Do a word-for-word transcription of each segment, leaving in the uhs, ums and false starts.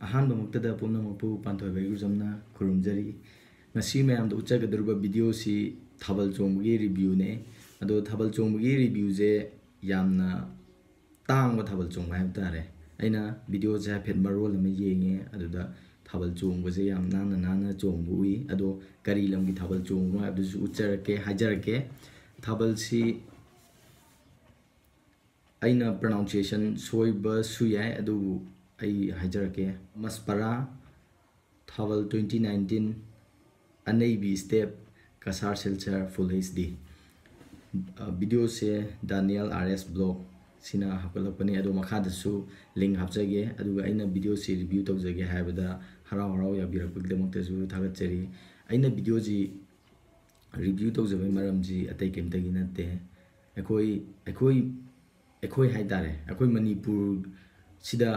ꯑꯍꯥꯟꯕꯃꯛꯇꯗ ꯄꯨꯝꯅꯃꯛꯄꯨ ꯄꯥꯟꯊꯣꯏꯕ ꯏꯒꯨꯖꯝꯅ ꯈꯨꯔꯨꯝꯖꯔꯤ꯫ ꯉꯁꯤ ꯃꯌꯥꯝꯗ ꯎꯠꯆꯒꯗꯧꯔꯤꯕ ꯚꯤꯗꯤꯑꯣꯁꯤ ꯊꯥꯕꯜ ꯆꯣꯡꯕꯒꯤ ꯔꯤꯚ꯭ꯌꯨꯅꯦ꯫ ꯑꯗꯣ ꯊꯥꯕꯜ ꯆꯣꯡꯕꯒꯤ ꯔꯤꯚ꯭ꯌꯨꯁꯦ ꯌꯥꯝꯅ ꯇꯥꯡꯕ ꯊꯥꯕꯜ ꯆꯣꯡꯕ ꯍꯥꯏꯕ ꯇꯥꯔꯦ꯫ ꯑꯩꯅ ꯚꯤꯗꯤꯑꯣꯁꯦ ꯍꯥꯏꯐꯦꯠ ꯃꯔꯣꯜ ꯑꯃ ꯌꯦꯡꯉꯦ, ꯑꯗꯨꯗ ꯊꯥꯕꯜ ꯆꯣꯡꯕꯁꯦ ꯌꯥꯝ ꯅꯥꯟꯅ ꯅꯥꯟꯅ ꯆꯣꯡꯕ ꯎꯏ꯫ ꯑꯗꯣ ꯀꯔꯤ ꯂꯝꯒꯤ ꯊꯥꯕꯜ ꯆꯣꯡꯕꯅꯣ ꯍꯥꯏꯕꯗꯨꯁꯨ ꯎꯠꯆꯔꯛꯀꯦ, ꯍꯥꯏꯖꯔꯛꯀꯦ꯫ ꯊꯥꯕꯜꯁꯤ ꯑꯩꯅ ꯄ꯭ꯔꯣꯅꯥꯎꯟꯁꯤꯌꯦꯁꯟ ꯁꯣꯏꯕꯁꯨ ꯌꯥꯏ, ꯑꯗꯨꯕꯨ ꯑꯩ ꯍꯥꯏꯖꯔꯛꯀꯦ꯫ ꯃꯁꯄꯔꯥ ꯊꯥꯕꯜ ꯇ꯭ꯋꯦꯟꯇꯤ ꯅꯥꯏꯟꯇꯤꯟ, ꯑꯅꯩꯕꯤ step, Cachar Silchar, full H D. ꯚꯤꯗꯤꯑꯣꯁꯦ ꯗꯥꯅꯤꯌꯦꯜ ꯑꯥꯔ ꯑꯦꯁ ꯕ꯭ꯂꯣꯛ ꯁꯤꯅ ꯍꯥꯞꯀꯠꯂꯛꯄꯅꯤ꯫ ꯑꯗꯣ ꯃꯈꯥꯗꯁꯨ ꯂꯤꯡ ꯍꯥꯞꯆꯒꯦ, ꯑꯗꯨꯒ ꯑꯩꯅ ꯚꯤꯗꯤꯑꯣꯁꯤ ꯔꯤꯚ꯭ꯌꯨ ꯇꯧꯖꯒꯦ ꯍꯥꯏꯕꯗ ꯍꯔꯥꯎ ꯍꯔꯥꯎ ꯌꯥꯕꯤꯔꯛꯄꯒꯤꯗꯃꯛꯇꯁꯨ ꯊꯥꯒꯠꯆꯔꯤ꯫ ꯑꯩꯅ ꯚꯤꯗꯤꯑꯣꯁꯤ ꯔꯤꯚ꯭ꯌꯨ ꯇꯧꯖꯕꯒꯤ ꯃꯔꯝꯁꯤ ꯑꯇꯩ ꯀꯩꯝꯇꯒꯤ ꯅꯠꯇꯦ꯫ ꯑꯩꯈꯣꯏ ꯑꯩꯈꯣꯏ ꯑꯩꯈꯣꯏ ꯍꯥꯏ ꯇꯥꯔꯦ, ꯑꯩꯈꯣꯏ ꯃꯅꯤꯄꯨꯔꯁꯤꯗ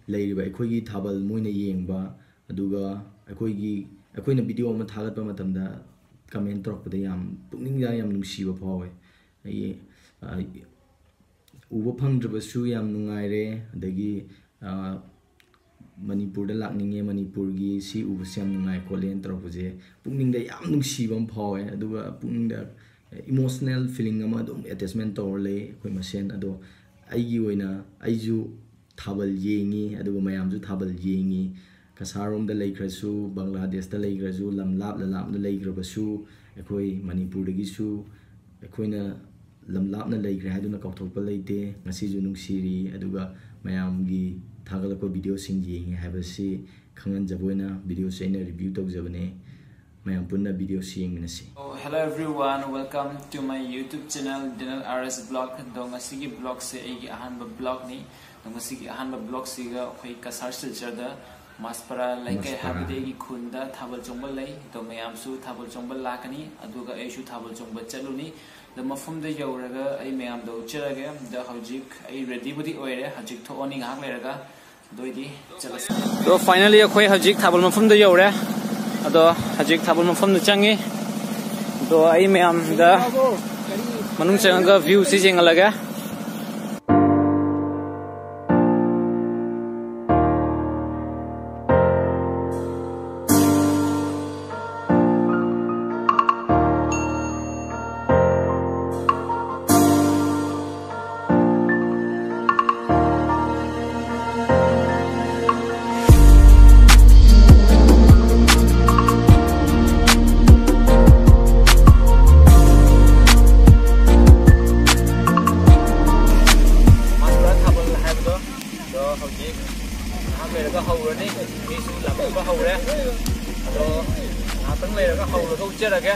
ꯂꯩꯔꯤꯕ ꯑꯩꯈꯣꯏꯒꯤ ꯊꯥꯕꯜ ꯃꯣꯏꯅ ꯌꯦꯡꯕ, ꯑꯗꯨꯒ ꯑꯩꯈꯣꯏꯒꯤ ꯑꯩꯈꯣꯏꯅ ꯚꯤꯗꯤꯑꯣ ꯑꯃ ꯊꯥꯒꯠꯄ ꯃꯇꯝꯗ ꯀꯃꯦꯟ ꯇꯧꯔꯛꯄꯗ ꯌꯥꯝ ꯄꯨꯛꯅꯤꯡꯗ ꯌꯥꯝ ꯅꯨꯡꯁꯤꯕ ꯐꯥꯎꯋꯦ꯫ ꯑꯩ, ꯑ, ꯎꯕ ꯐꯪꯗ꯭ꯔꯕꯁꯨ ꯌꯥꯝ ꯅꯨꯡꯉꯥꯏꯔꯦ, ꯑꯗꯒꯤ, ꯑ, ꯃꯅꯤꯄꯨꯔꯗ ꯂꯥꯛꯅꯤꯡꯉꯦ, ꯃꯅꯤꯄꯨꯔꯒꯤ ꯁꯤ ꯎꯕꯁꯦ ꯌꯥꯝ ꯅꯨꯡꯉꯥꯏ ꯈꯣꯠꯂꯦꯅ ꯇꯧꯔꯛꯄꯁꯦ ꯄꯨꯛꯅꯤꯡꯗ ꯌꯥꯝ ꯅꯨꯡꯁꯤꯕ ꯑꯃ ꯐꯥꯎꯋꯦ, ꯑꯗꯨꯒ ꯄꯨꯛꯅꯤꯡꯗ ꯏꯃꯣꯁꯅꯦꯜ ꯐꯤꯂꯤꯡ ꯑꯃ ꯑꯗꯨꯝ ꯑꯦꯇꯦꯆꯃꯦꯟ ꯇꯧꯔ ꯂꯩ ꯑꯩꯈꯣꯏ ꯃꯁꯦꯟ꯫ ꯑꯗꯣ ꯑꯩꯒꯤ ꯑꯣꯏꯅ ꯑꯩꯁꯨ ꯊꯥꯕꯜ ꯌꯦꯡꯉꯤ, ꯑꯗꯨꯒ ꯃꯌꯥꯝꯁꯨ ꯊꯥꯕꯜ ꯌꯦꯡꯉꯤ꯫ ꯀꯁꯥꯔꯔꯣꯝꯗ ꯂꯩꯈ꯭ꯔꯁꯨ, ꯕꯪꯒ꯭ꯂꯥꯗꯦꯁꯇ ꯂꯩꯈ꯭ꯔꯁꯨ, ꯂꯝ ꯂꯥꯞꯅ ꯂꯥꯞꯅ ꯂꯩꯈ꯭ꯔꯕꯁꯨ, ꯑꯩꯈꯣꯏ ꯃꯅꯤꯄꯨꯔꯗꯒꯤꯁꯨ ꯑꯩꯈꯣꯏꯅ ꯂꯝ ꯂꯥꯞꯅ ꯂꯩꯈ꯭ꯔꯦ ꯍꯥꯏꯗꯨꯅ ꯀꯥꯎꯊꯣꯛꯄ ꯂꯩꯇꯦ꯫ ꯉꯁꯤꯁꯨ ꯅꯨꯡꯁꯤꯔꯤ, ꯑꯗꯨꯒ ꯃꯌꯥꯝꯒꯤ ꯊꯥꯒꯠꯂꯛꯄ ꯚꯤꯗꯤꯑꯣꯁꯤꯡ ꯌꯦꯡꯉꯤ ꯍꯥꯏꯕꯁꯤ ꯈꯪꯍꯟꯖꯕ ꯑꯣꯏꯅ ꯚꯤꯗꯤꯑꯣꯁꯤ ꯑꯩꯅ ꯔꯤꯚ꯭ꯌꯨ ꯇꯧꯖꯕꯅꯦ꯫ ꯃꯌꯥꯝ ꯄꯨꯟꯅ ꯚꯤꯗꯤꯑꯣꯁꯤ ꯌꯦꯡꯃꯤꯟꯅꯁꯤ꯫ Oh, hello everyone, welcome to my YouTube channel Daniel R S Blog. ꯑꯗꯣ ꯉꯁꯤꯒꯤ ꯕ꯭ꯂꯣꯒꯁꯦ ꯑꯩꯒꯤ ꯑꯍꯥꯟꯕ ꯕ꯭ꯂꯣꯒꯅꯤ꯫ ꯑꯗꯣ ꯉꯁꯤꯒꯤ ꯑꯍꯥꯟꯕ ꯕ꯭ꯂꯣꯒꯁꯤꯒ ꯑꯩꯈꯣꯏ ꯀꯁꯥꯔ ꯁꯤꯜꯆꯔꯗ ꯃꯥꯁꯄꯔꯥ ꯂꯩꯀꯥꯏ, ꯃꯥꯁꯄꯔꯥ꯫ ꯍꯥꯏꯕꯗꯤ ꯑꯩꯒꯤ ꯈꯨꯟꯗ ꯊꯥꯕꯜ ꯆꯣꯡꯕ ꯂꯩ꯫ ꯑꯗꯣ ꯃꯌꯥꯝꯁꯨ ꯊꯥꯕꯜ ꯆꯣꯡꯕ ꯂꯥꯛꯀꯅꯤ, ꯑꯗꯨꯒ ꯑꯩꯁꯨ ꯊꯥꯕꯜ ꯆꯣꯡꯕ ꯆꯠꯂꯨꯅꯤ꯫ ꯑꯗꯣ ꯃꯐꯝꯗ ꯌꯧꯔꯒ ꯑꯩ ꯃꯌꯥꯝꯗ ꯎꯠꯆꯔꯒꯦ꯫ ꯑꯗꯣ ꯍꯧꯖꯤꯛ ꯑꯩ ꯔꯦꯗꯤꯕꯨꯗꯤ ꯑꯣꯏꯔꯦ, ꯍꯧꯖꯤꯛ ꯊꯣꯛꯑꯅꯤ ꯉꯥꯏꯍꯥꯛ ꯂꯩꯔꯒ꯫ ꯑꯗꯨ ꯑꯣꯏꯗꯤ ꯆꯠꯂꯁꯤ꯫ ꯑꯗꯣ finally ꯑꯩꯈꯣꯏ ꯍꯧꯖꯤꯛ ꯊꯥꯕꯜ ꯃꯐꯝꯗ ꯌꯧꯔꯦ꯫ ꯑꯗꯣ ꯍꯧꯖꯤꯛ ꯊꯥꯕꯜ ꯃꯐꯝꯗ ꯆꯪꯉꯤ꯫ ꯑꯗꯣ ꯑꯩ ꯃꯌꯥꯝꯗ ꯃꯅꯨꯡ ꯆꯪꯉꯒ ꯚ꯭ꯌꯨꯁꯤ ꯌꯦꯡꯍꯜꯂꯒꯦ꯫ ꯃꯤꯁꯨ ꯂꯥꯛꯄ ꯍꯧꯔꯦ꯫ ꯑꯗꯣ ꯉꯥꯏꯍꯥꯛꯇꯪ ꯂꯩꯔꯒ ꯍꯧꯔꯒ ꯎꯠꯆꯔꯒꯦ꯫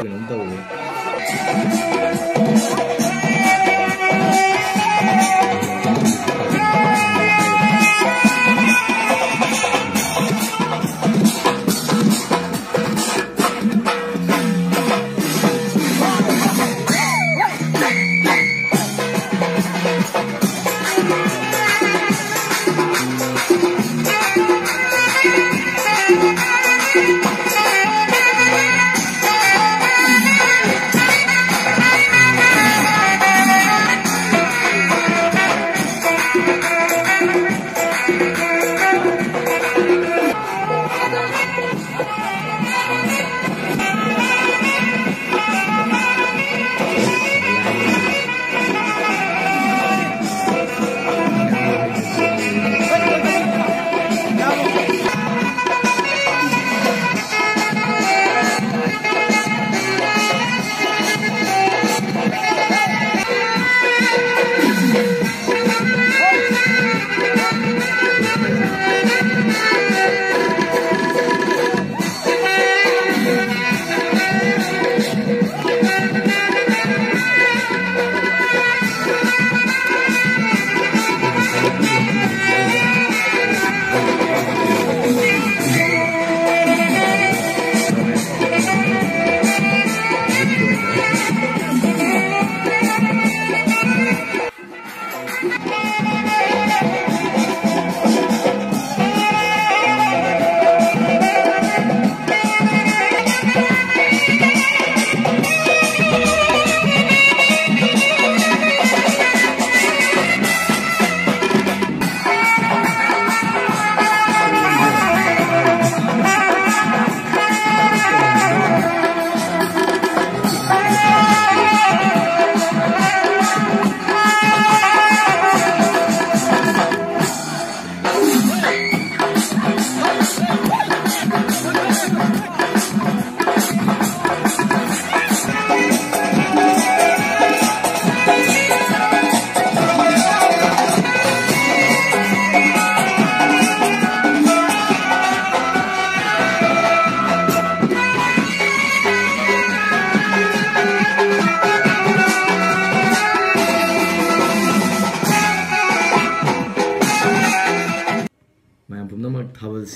ꯀꯩꯅꯣꯝ ꯇꯧꯔꯦ꯫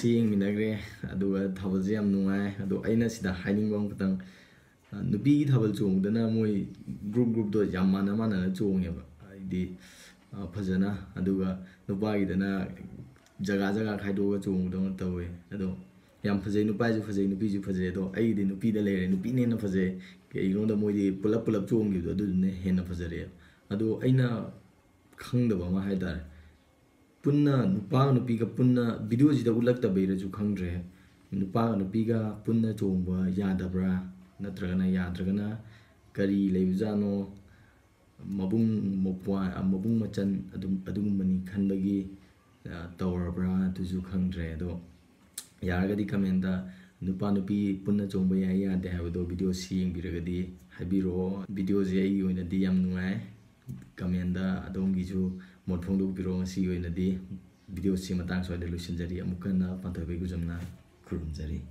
ꯁꯤ ꯌꯦꯡꯃꯤꯟꯅꯈ꯭ꯔꯦ꯫ ꯑꯗꯨꯒ ꯊꯥꯕꯜꯁꯦ ꯌꯥꯝ ꯅꯨꯡꯉꯥꯏ꯫ ꯑꯗꯣ ꯑꯩꯅ ꯁꯤꯗ ꯍꯥꯏꯅꯤꯡꯕ ꯑꯃꯈꯛꯇꯪ, ꯑ, ꯅꯨꯄꯤꯒꯤ ꯊꯥꯕꯜ ꯆꯣꯡꯕꯗꯅ ꯃꯣꯏ ꯒ꯭ꯔꯨꯞ ꯒ꯭ꯔꯨꯞꯇꯣ ꯌꯥꯝ ꯃꯥꯟꯅ ꯃꯥꯟꯅꯅ ꯆꯣꯡꯉꯦꯕ꯫ ꯍꯥꯏꯗꯤ, ꯑ, ꯐꯖꯅ꯫ ꯑꯗꯨꯒ ꯅꯨꯄꯥꯒꯤꯗꯅ ꯖꯒꯥ ꯖꯒꯥ ꯈꯥꯏꯗꯣꯛꯑꯒ ꯆꯣꯡꯕꯗꯧꯅ ꯇꯧꯋꯦ꯫ ꯑꯗꯣ ꯌꯥꯝ ꯐꯖꯩ, ꯅꯨꯄꯥꯁꯨ ꯐꯖꯩ, ꯅꯨꯄꯤꯁꯨ ꯐꯖꯩ꯫ ꯑꯗꯣ ꯑꯩꯒꯤꯗꯤ ꯅꯨꯄꯤꯗ ꯂꯩꯔꯦ, ꯅꯨꯄꯤꯅ ꯍꯦꯟꯅ ꯐꯖꯩ꯫ ꯀꯩꯒꯤꯅꯣꯗ ꯃꯣꯏꯗꯤ ꯄꯨꯂꯞ ꯄꯨꯂꯞ ꯆꯣꯡꯈꯤꯕꯗꯣ ꯑꯗꯨꯗꯨꯅ ꯍꯦꯟꯅ ꯐꯖꯔꯛꯑꯦꯕ꯫ ꯑꯗꯣ ꯑꯩꯅ ꯈꯪꯗꯕ ꯑꯃ ꯍꯥꯏꯇꯥꯔꯦ, ꯄꯨꯟꯅ ꯅꯨꯄꯥꯒ ꯅꯨꯄꯤꯒ ꯄꯨꯟꯅ ꯚꯤꯗꯤꯑꯣꯁꯤꯗ ꯎꯠꯂꯛꯇꯕꯩꯔꯁꯨ ꯈꯪꯗ꯭ꯔꯦ, ꯅꯨꯄꯥꯒ ꯅꯨꯄꯤꯒ ꯄꯨꯟꯅ ꯆꯣꯡꯕ ꯌꯥꯗꯕ꯭ꯔꯥ? ꯅꯠꯇ꯭ꯔꯒꯅ ꯌꯥꯗ꯭ꯔꯒꯅ ꯀꯔꯤ ꯂꯩꯕꯖꯥꯠꯅꯣ? ꯃꯕꯨꯡ ꯃꯧꯄ꯭ꯋꯥ, ꯃꯕꯨꯡ ꯃꯆꯟ ꯑꯗꯨꯝ, ꯑꯗꯨꯒꯨꯝꯕꯅꯤ ꯈꯟꯕꯒꯤ, ꯑ, ꯇꯧꯔꯕ꯭ꯔꯥ? ꯑꯗꯨꯁꯨ ꯈꯪꯗ꯭ꯔꯦ꯫ ꯑꯗꯣ ꯌꯥꯔꯒꯗꯤ ꯀꯃꯦꯟꯗ ꯅꯨꯄꯥ ꯅꯨꯄꯤ ꯄꯨꯟꯅ ꯆꯣꯡꯕ ꯌꯥꯏ ꯌꯥꯗꯦ ꯍꯥꯏꯕꯗꯣ ꯚꯤꯗꯤꯑꯣꯁꯤ ꯌꯦꯡꯕꯤꯔꯒꯗꯤ ꯍꯥꯏꯕꯤꯔꯛꯑꯣ꯫ ꯚꯤꯗꯤꯑꯣꯁꯦ ꯑꯩꯒꯤ ꯑꯣꯏꯅꯗꯤ ꯌꯥꯝ ꯅꯨꯡꯉꯥꯏ꯫ ꯀꯃꯦꯟꯗ ꯑꯗꯣꯝꯒꯤꯁꯨ ꯃꯣꯠ ꯐꯣꯡꯗꯣꯛꯄꯤꯔꯛꯑꯣ꯫ ꯉꯁꯤꯒꯤ ꯑꯣꯏꯅꯗꯤ ꯚꯤꯗꯤꯑꯣꯁꯤ ꯃꯇꯥꯡ ꯁ꯭ꯋꯥꯏꯗ ꯂꯣꯏꯁꯤꯟꯖꯔꯤ꯫ ꯑꯃꯨꯛꯀ ꯍꯟꯅ ꯄꯥꯟꯊꯣꯏꯕꯤ ꯒꯨꯖꯝꯅ ꯈꯨꯔꯨꯝꯖꯔꯤ꯫